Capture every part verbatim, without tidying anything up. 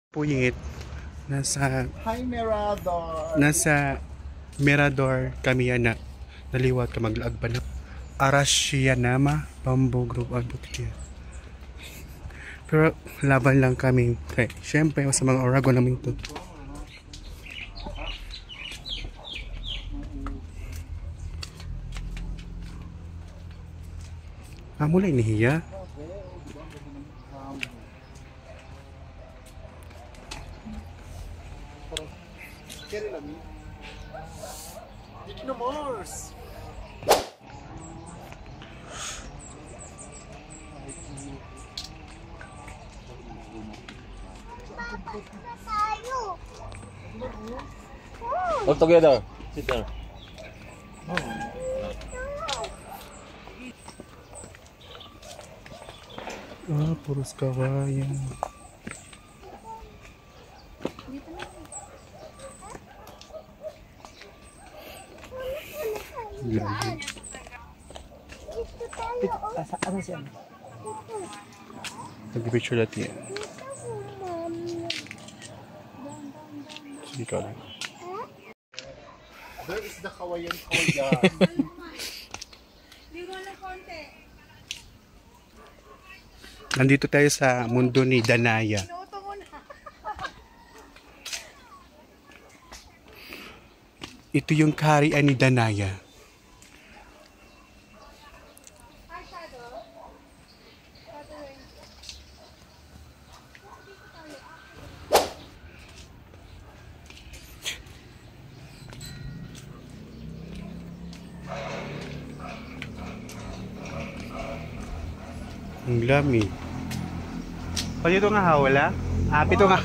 Puyit. Nasa Hi, Mirador. Nasa Mirador kami yana. Naliwat ka maglaag pa na. Arashiyama Bamboo Grove, ang bukid. Pero laban lang kami. Kay, syempre, sa mga Oragon namin to. Ah, mula ini hiya? Kaya rin namin. Dito na Mars! All together. Sit down. Ah, puros kawayan. Grabe. Asa, asa siya? Nagpipicture natin yan. Sige ka lang. Where is the kawayan, kawayan? Nandito tayo sa mundo ni Danaya. Ito yung kaharian ni Danaya. Ang lami. Pati ito nga hawla? Ah, pito nga.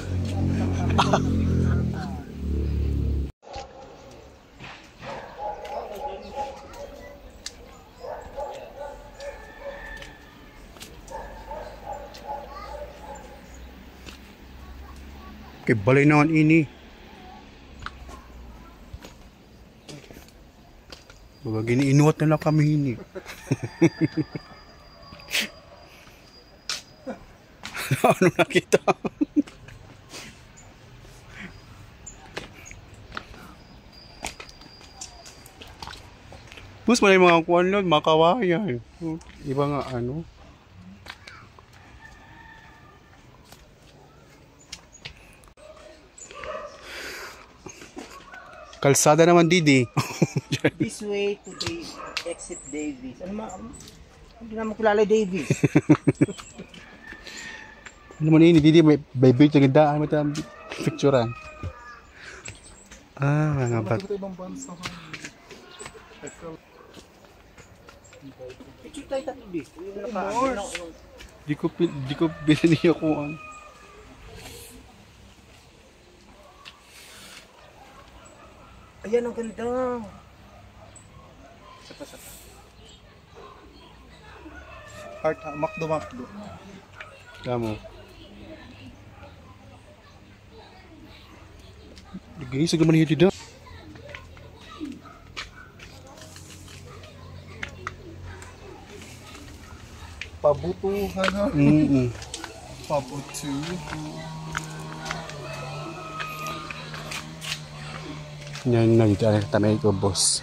Kay balay naman ini. Baga giniinuwat na lang kami ini. Ano nakita? Pus, may mga kuwan nun, mga kawayan. Iba nga ano. Kalsada naman, Didi. This way to the exit Davis. Ano ma-, hindi naman kilala yung Davis. Ano man ini, Didi, may, may beach ang daan, may tam-, picturean. Ah, mga bat- Picture tayo tatlo, di. Yung naka-, Mars. Di ko pi-, di ko binili yung kuwan. Ayan, ang ganda. Isa pa, isa pa. Heart, ha? Makdo, makdo. Tama. Ginisag naman hiya dida. Pabutuhan, ha? Mm-mm. Pabutuhan. Yan na dito, ano, tamay ko, boss.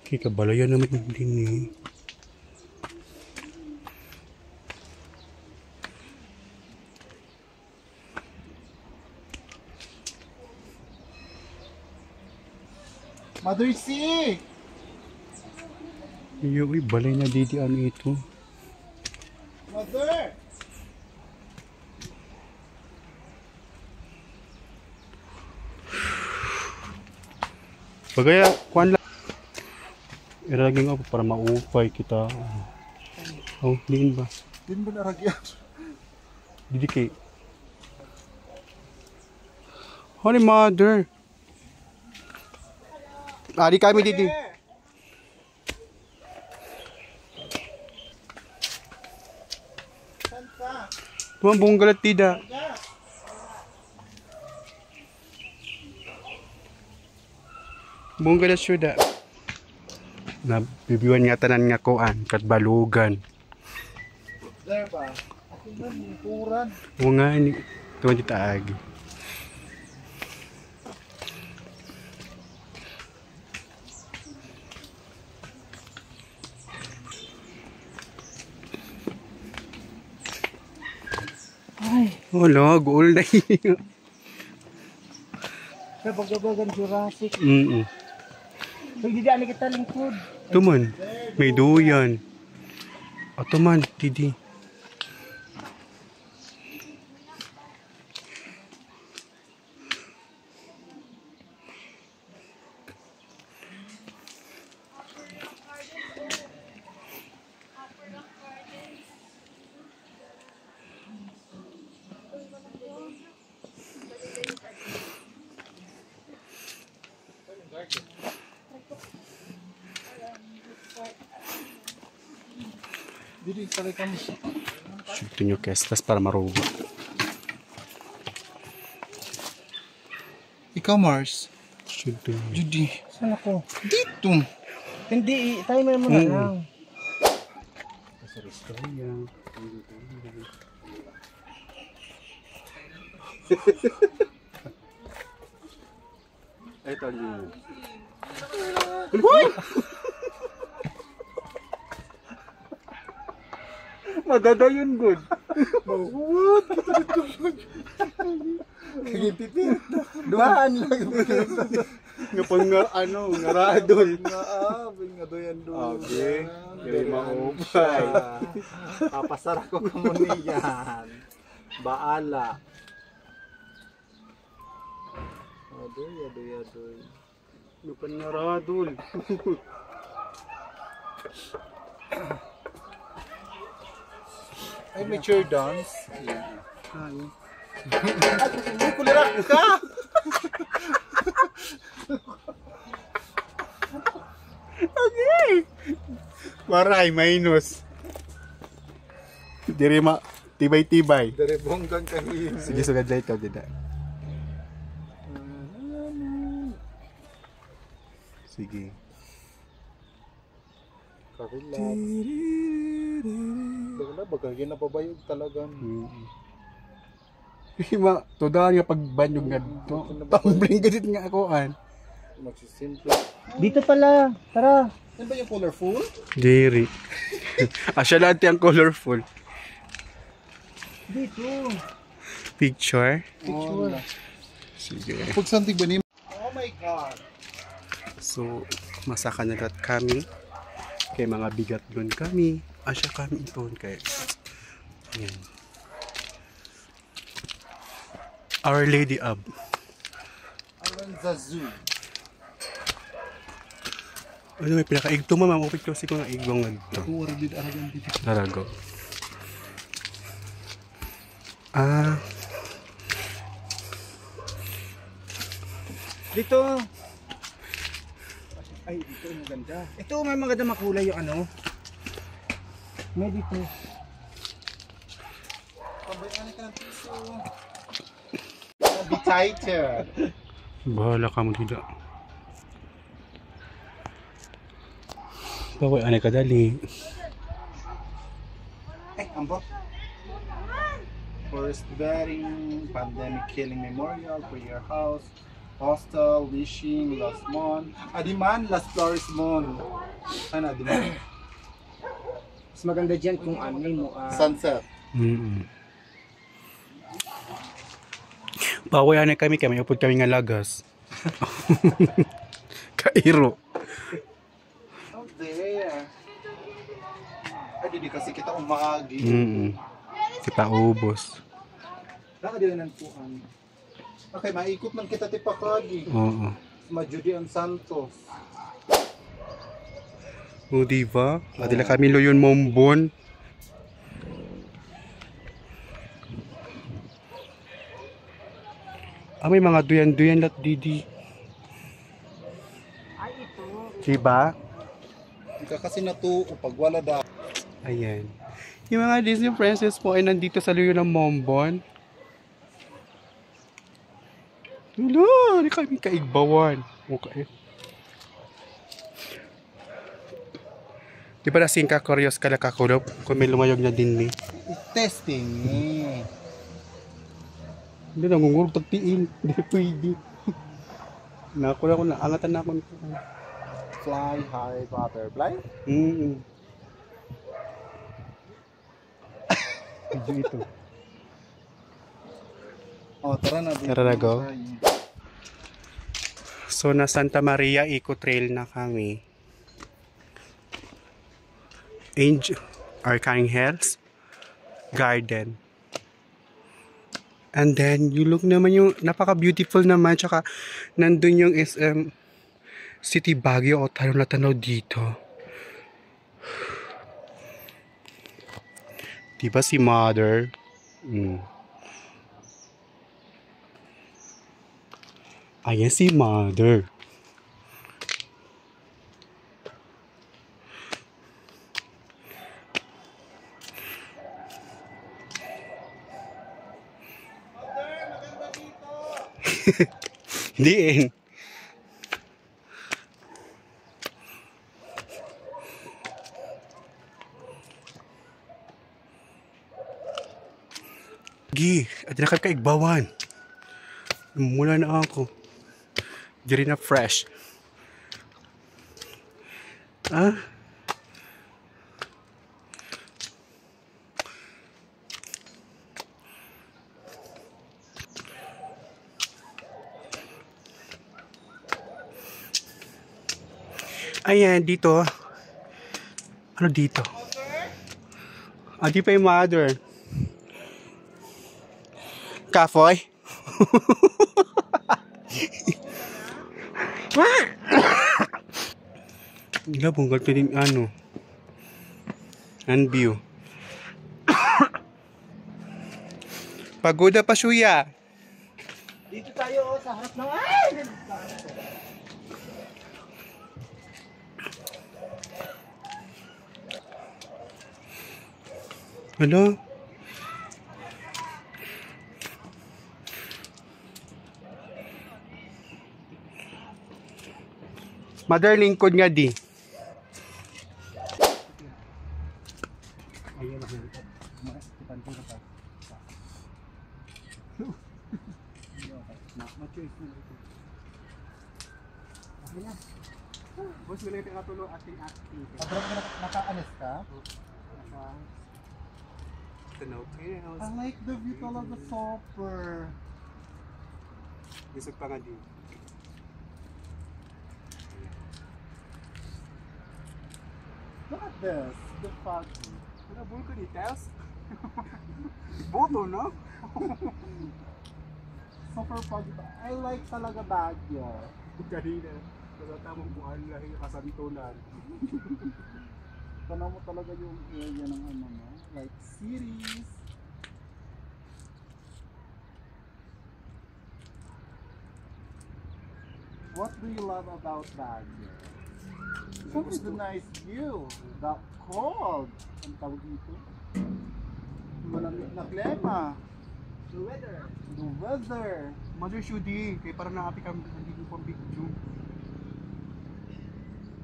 Kay kabalayan naman dinhi. Mother C! Iyo, uy, balay na didi, ano ito? Mother! Bagay, kuan lang. Iragin ako para maupay kita. Oh, diin ba? Diin ba naragyan? Didi kay. Honey mother. Adi kami didi. Tuman, bunggal at tida. Bunggal at syuda. Nabibiwan nga tanan nga kuan, katbalugan. There ba? Ito na, lingkuran. O nga, ni, tuwan dito agi. Ay. Wala, guol na. Sa pagkabagan Jurassic. Mm-mm. Pwede daan kita lingkod. Tuman, may duyan. Ato man, didi. Diri, saray kamo. Shoot niyo kestas para maruba. Ikaw, Mars. Shoot niyo. Judy. Saan ako? Dito. Hindi, i-timer mo na lang. Sa restaurant. Ay, tali. Hoy! Madadayon gud. Mahuwat. Sige, pipi. Duhaan lang. Nga pang nga, ano, nga radol. Nga, ah, nga doyan doon. Okay. Diri maupay. Papasara ko kamo niyan. Baala. Adoy, adoy, adoy. Lupan nga radol. Ay, may chair dance. Ay. Ay, kulirak ka! Okay. Waray, minus. Diri ma-, tibay-tibay. Diri bonggang kahiya. Sige, sugad la ito, dida. Sige. Karelax. Baga na, baga ginapabayog talaga. Mm. Di ma, tudahan nga pagbanyog nga to. Tumbling gadit nga kuan. Magsisimple. Dito pala, tara. Yan ba yung colorful? Diri. Asya lang ti ang colorful. Dito. Picture? Picture. Sige. Pag santig ba ni Oh my God. So, masaka na lahat kami. Kay mga bigat doon kami. Asya kami ito kay. Ayan. Our Lady of Aranzazu. Ano, may pinakaigto, ma'am? Ang upit ko si ko nga igwang nga ito. Ito, wala dito, aragan dito. Larago. Ah. Dito. Ay, dito maganda. Ito, may maganda makulay yung ano. May dito. Pabay-an ka ng piso. Be tighter. Bahala ka mo dida. Bawal anay kadali. Ay, ambot. Forest Bathing, Pandemic Healing Memorial, Prayer House, Hostel, Wishing, Las Mon, Adiman, Las Flores Mon. Ano, Adiman? Mas maganda dyan kung ano mo, ah, sunset. Mm-mm. Paway anay kami, kay may upod kami nga lagas. Kairo. Out there. Ay, didi kasi kita umagi. Mm-mm. Kita ubos. Nakadilanan po kami. Okay, maikot man kita ti pakagi. Oo. Majudian Santos. O, di ba? Adi la kami luyon Mombon. Ah, may mga duyan-duyan lat didi. Ay, ito. Di ba? Ika kasi natuo pag wala da. Ayan. Yung mga Disney princess po ay nandito sa luyo ng Mombon. Wala, di kami kaigbawan. Okay. Di ba nasing ka-curious ka, nakakulop? Kung may lumayog na din, eh. Testing, eh. Hindi, nangungurog tagtiil. Hindi pwede. Nakuha ko na, angatan na ako nito. Fly high butterfly? Mm. Video ito. Oh, tara na, babe. Tara na, go. So, na Santa Maria Eco Trail na kami. Angel, Archangel's Garden. And then, you look naman yung, napaka-beautiful naman, tsaka nandun yung S M City Baguio, o, tanaw na tanaw dito. Di ba si mother? Mm. Ayan si mother. Diin. Gi, adi na kami kaigbawan. Mula na ako. Diri na fresh. Ah? Ayan, dito. Ano dito? Ah, di pa yung mother. Kafoy? Gabong ka tuwing ano. An view. Pagoda pa siya. Dito tayo, oh, sa harap ng, ay! Hello? Mother, lingkod nga di. Ayun, ayun. Kita ko na pa. Hindi, okay. Ma-, ma-choice na ito. Okay na. Boss, wala yung pinatulo, acting, acting. Pag naka-, naka-alis ka? Naka-, Tanaw kayo. I like the view talaga, super. Gusto pa nga din. Look at this, the fog. Ano, vulcan details? Boto, no? Super foggy. I like talaga Baguio. Kanina, wala tamang kuhaan, lahi kasantulan. Tanaw mo talaga yung area ng ano, no? Like, cities. What do you love about Baguio? What is the nice view? The cold. Ang tawag dito? Malamig na klima. The weather. The weather. Mother Shudi, kay para naapi kami sa video pang video.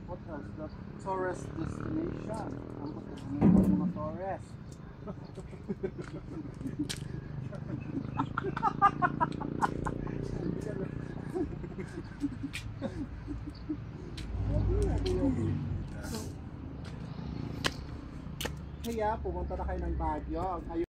What else? The tourist destination. Ang pagkasunod ng mga tourist. Kaya pumunta na kayo ng Baguio.